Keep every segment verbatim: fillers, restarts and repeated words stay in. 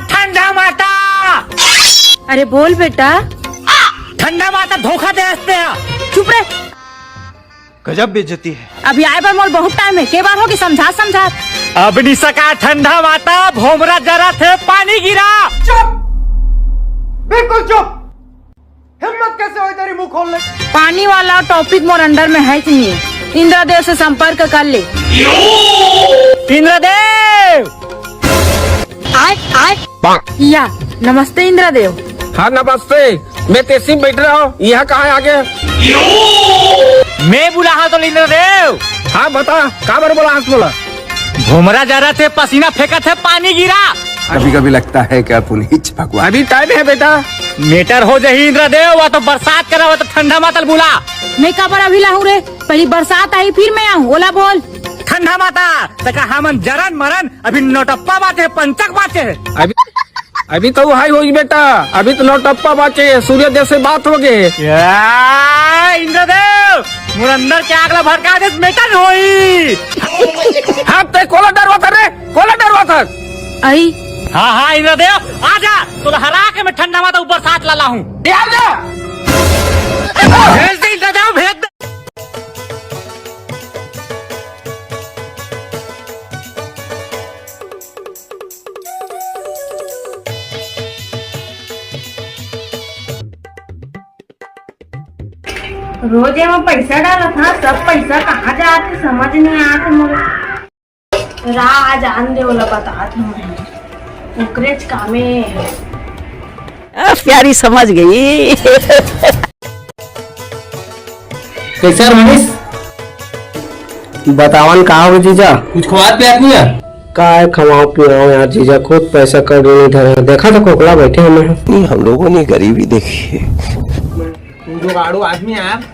ठंडा माता। अरे बोल बेटा। ठंडा माता धोखा दे हसते हैं। चुप रहे। गजब बेइज्जती है। अभी आए बर मोर बहुत टाइम है, के बार होगे समझात समझात। अब नि सका ठंडा माता, भोमरा जरत हे, पानी गिरा। चुप, बिल्कुल चुप। हिम्मत कैसे होई तेरी मुंह खोलने की? पानी वाला टॉपिक मोर अंडर में है कि नहीं? इंद्रदेव से संपर्क कर ले। इंद्रदेव। आय, आय। या, नमस्ते इंद्रदेव। हाँ, नमस्ते। मैं तेसी बैठ रहा हूँ, यहाँ कहाँ आ गया? मैं बुलाहा तो इंद्रदेव। हाँ, बता, काबर बुलाहा बोला? भोमरा जरत हे, पसीना फेंकत हे, पानी गिरा। कभी कभी लगता है कि आप उन्हीं भगवान। अभी टाइम है बेटा। मेटर हो जही इंद्रदेव, वो तो बरसात करा, वो तो ठंडा मातल बुला। नहीं काबर अभी लाहूं रे, पहली बरसात आई फिर मैं आऊं। ओला बोल। ठंडा माता, तका हमन जरन मरन, अभी नौटप्पा बाचे, पंचक बाचे। अभी, अभी तो हाई होई बेटा, अभी तो नौटप्पा बाचे, सूर्यदेव से बात होगे। या, इंद्रदेव, मोर अंदर के आग ला भड़का देस, मेटन होई। हाँ, ते कोला डरवा था रे, कोला डरवा था। आई। हाँ, हाँ, इंद्रदेव, आजा, तोला हरा के मैं ठंडा माता ऊपर साथ ला लाहूं। ए, आजा। भेज दे इंद्रदेव, भेज दे। रोज एमा पैसा डालत हा, सब पैसा कहाँ जात हे, समझ नहीं आत हे मोला। रा, आज आन दे, ओला बतात हूँ मैं। ओकरेच कामे हे। आ, प्यारी समझ गई। कैसा रमेश? बतावन का हो जीजा? कुछ खवात पियात नहीं है? काय खवाओ पियाओ यार जीजा, खुद पैसा कौड़ी नहीं धरे। देखा तो खोखला बैठे हमें। नहीं, हम लोगों ने गरीबी देखी है। तू जुगाड़ू आदमी यार।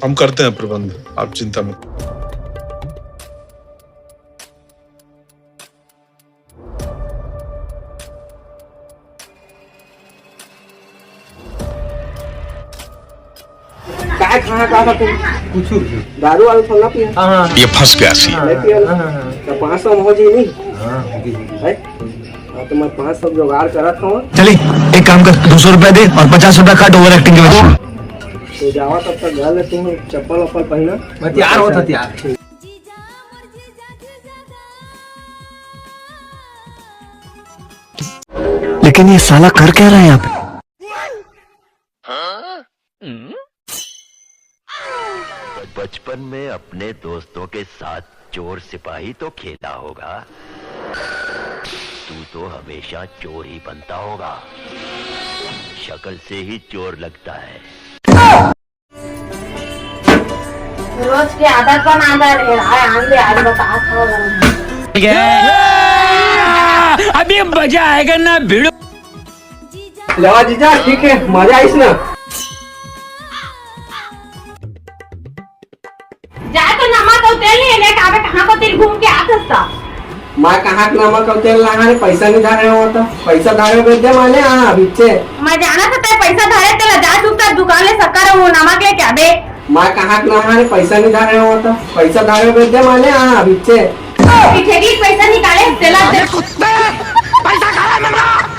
हम करते हैं प्रबंध, आप चिंता मत। काय खाना का था तुम? कुछ भी। दारू वारू थोड़ा ना पिया? हाँ, हाँ। ये फंस गया सी। नहीं पिया ना? हाँ, हाँ, हाँ। तो पाँच सौ में हो जाए नहीं? हाँ, होगी, होगी। है? हाँ, तो मैं पाँच सौ जुगाड़ करत हूँ। चले, एक काम कर, दो सौ रुपया दे और पचास रुपया काट ओवर एक्टिंग के वजह से। तो जावा तब तक घर ले तुम चप्पल वप्पल पहना। मैं तैयार हो था, तैयार। लेकिन ये साला कर क्या रहा है यहाँ पे? बचपन में अपने दोस्तों के साथ चोर सिपाही तो खेला होगा, तू तो हमेशा चोर ही बनता होगा। शक्ल से ही चोर लगता है। रोज के आदत बना दे रे, हाय, आन दे, आज बता था। अभी मजा आएगा ना भिड़ो। लेवा जीजा, ठीक है, मजा आइस ना। जा तो नमक अउ तेल नहीं है, लेके आवे, कहाँ को तेल घूम के आत हस ता? मैं कहाँ के नमक अउ तेल लाहा रे, पैसा नहीं धरे हो तो। पैसा धरे हो दे माने, हाँ, बिच्चे। मैं जाना था ते पैसा धरे, तेला जा चुपचाप दुकान ले शक्कर अउ नमक लेके आबे। मैं कहाँ के नमक रे, पैसा नहीं धरे हो तो। पैसा धरे हो दे माने, हाँ, बिच्चे। पीछे की पैसा निकाले, तेला दे। कुत्ते, पैसा खा रहा है मेरा।